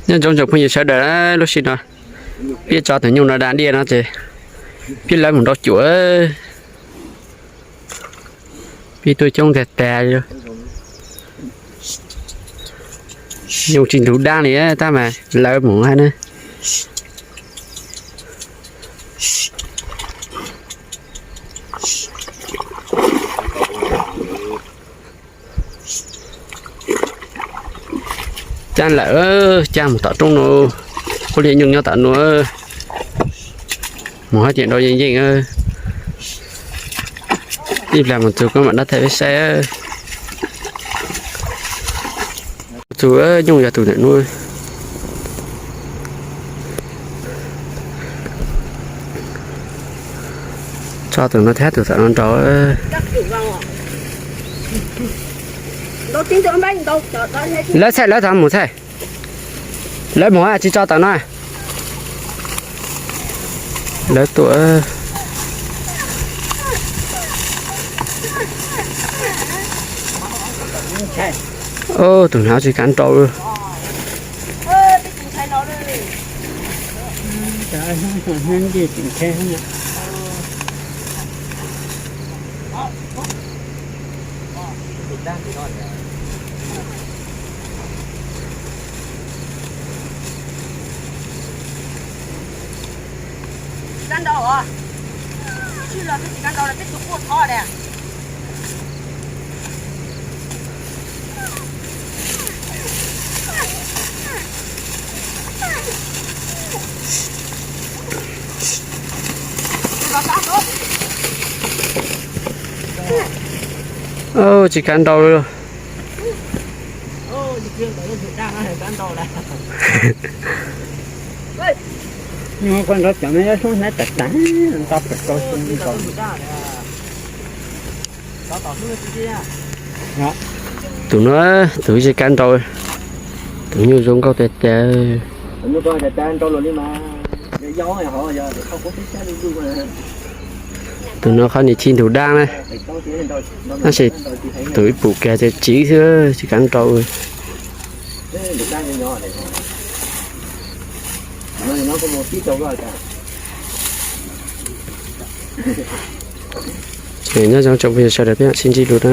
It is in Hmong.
Nyob zoo tsoom phooj ywg sawv daws, lub sij hawm no peb tso tus nyuj no da diaj no ces peb lawv mus nrau cuam. Peb tuaj coob tag tag li. Nyuj tsis ntug dab li tab mas lawv mus hab na. Cab lawm, cab mus tom roob no, kuj liaj nyuj nyob tom no. Mus hab tias nrau yeej yeej. Ib plag mus txug koj mam dab thaij peb saib. Txug nyuj yog tus ntawm no. Tso tus no thiab tus tom no nrau. Lawv txhaj lawv txhaj mus txhaj. Lawv mus tsis tso tom no. Lawv tuaj. Tus no tsis kav nrau. Tsis kav nrau, tsis kav nrau, peb tug quaj thov tias. Tsis kav nrau li. Nyuj koj nrau cov no yuav sub hnab tas tas, nto pem koj xwb nkaus. Tus no, tus tsis kav nrau, tus nyuj zoo nkauj tiag tiag. Tus no qhov nim tsis ntug dab na, tab sis tus ib pum kiag tias tsiv xwb tsis kav nrau. Nyob zoo tsoom phooj ywg sawv daws, peb mam sib ntsib dua na.